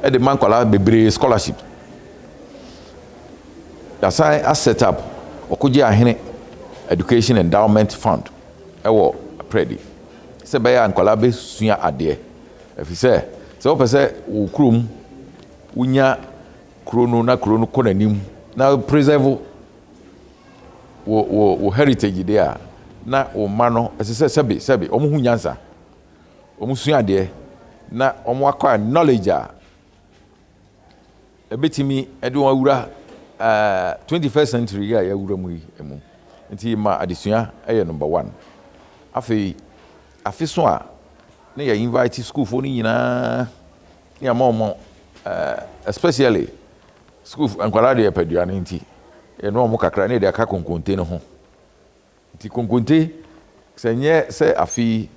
De ma nkwadaa bebree scholarship. Yɛasan aset up Ɔkogye Ahene Education Endowment Fund ɛwɔ Aprɛdi sɛ ɛbɛyɛ a nkwadaa bɛsua adeɛ, ɛfiri sɛ sɛ wopɛ sɛ wo kurom wonya kuro no na kuro no kɔ n'anim na preserve wo heritage deɛ a, na wo mma no ɛsɛ sɛ sɛbe sɛbe wɔn ho nyansa, wɔn sua adeɛ na wɔn akɔ knowledge a ɛbɛtumi ɛde wɔn awura 21st century yi a yɛawura mu yi mu. Nti ma adesua ɛyɛ number one. Afei afe so a na yɛ invite sukuufoɔ no nyinaa ne ama wɔn, especially school nkwadaa deɛ, yɛpɛ aduane, nti yɛne wɔn kakra ne yɛde aka konkonte no ho. Nti konkonte, sɛ nyɛ sɛ afe yi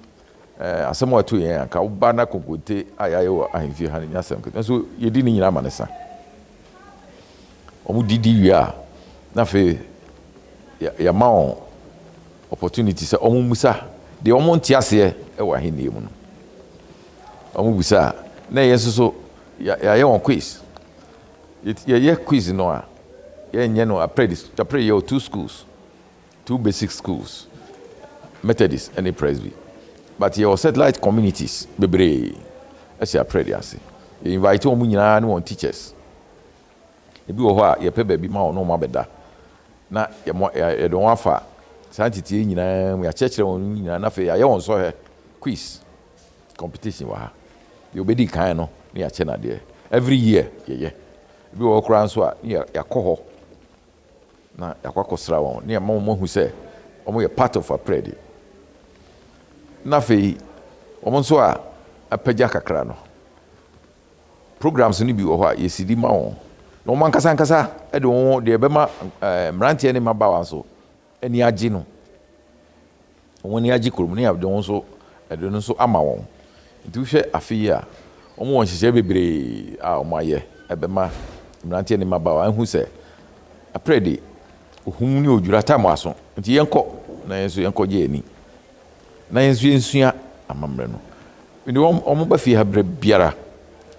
asɛm a ɛto yɛn anka woba na konkonte a yɛayɛ wɔ ahemfie ha no nyɛ asɛm ketewa, nso yɛdi ne nyinaa ma ne sa. Wɔn didi wie a, na afei yɛma wɔn opportunity sɛ wɔn musa deɛ wɔn nte aseɛ wɔ ahenni mu no. Wɔn busa a, na yɛn nso so yɛayɛ wɔn quiz. Yɛyɛ quiz no a, yɛnyɛ no Aprɛdi. Aprɛdi yɛwɔ two schools, two basic schools, Methodist ne Presby, but yɛwɔ satellite communities bebree ɛhyɛ Aprɛdi ase. Yɛ invite wɔn nyinaa ne wɔn teachers. Ebi wɔ hɔ a, yɛpɛ baabi ma wɔn na wɔn abɛda na yɛde wɔn afa saa nteteɛ nyinaa mu, yɛakyerɛkyerɛ wɔn nyinaa, na afei yɛayɛ wɔn sɔhwɛ, quiz competition wɔ ha. Deɛ obɛdi kan no ne yɛakyɛ no adeɛ. Every year yɛyɛ. Ebi wɔ hɔ koraa nso a, ne yɛakɔ hɔ na yɛakɔ akɔsra wɔn ne yɛma wɔn ahu sɛ wɔn yɛ part of Aprɛdi. Na afei wɔn nso a apagya kakra no, programs no bi wɔ hɔ a yɛsi di ma wɔn na wɔn ankasa ankasa de wɔn deɛ ɛbɛma mmeranteɛ ne mmabaawa nso ani agye no, wɔn ani agye kurom ne yɛde wɔn nso ɛde no nso ama wɔn. Nti wohwɛ afe yi a, wɔn wɔ nhyehyɛ bebree a wɔn ayɛ ɛbɛma mmeranteɛ ne mmabaawa ahu sɛ Aprɛde ohum ne odwira tam aso. Nti yɛnkɔ na yɛn nso yɛnkɔ gye ani na yɛn nso yɛnsua amammerɛ no. Nti wɔn ba fie ha berɛ biara,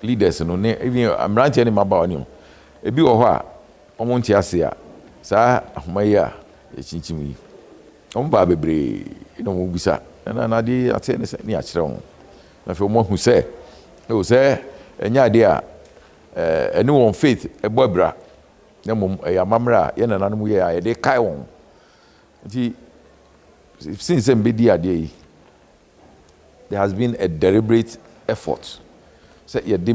leaders no ne even mmeranteɛ ne mmabaawa ne ebi wɔ hɔ a wɔn nte ase a, saa ahoma yi a yɛkyinkyim yi, wɔn baa bebree na wɔn bisa na adeɛ ateɛ ne sɛ ne yɛakyerɛ wɔn, na afei wɔn ahu sɛ ɛwɔ sɛ ɛnyɛ adeɛ a ɛne wɔn faith ɛbɔ abira, na mmom ɛyɛ amammerɛ a yɛn nananom yɛ a yɛde kae wɔn. Nti since sɛ mbɛdi adeɛ yi, there has been a deliberate effort sɛ yɛde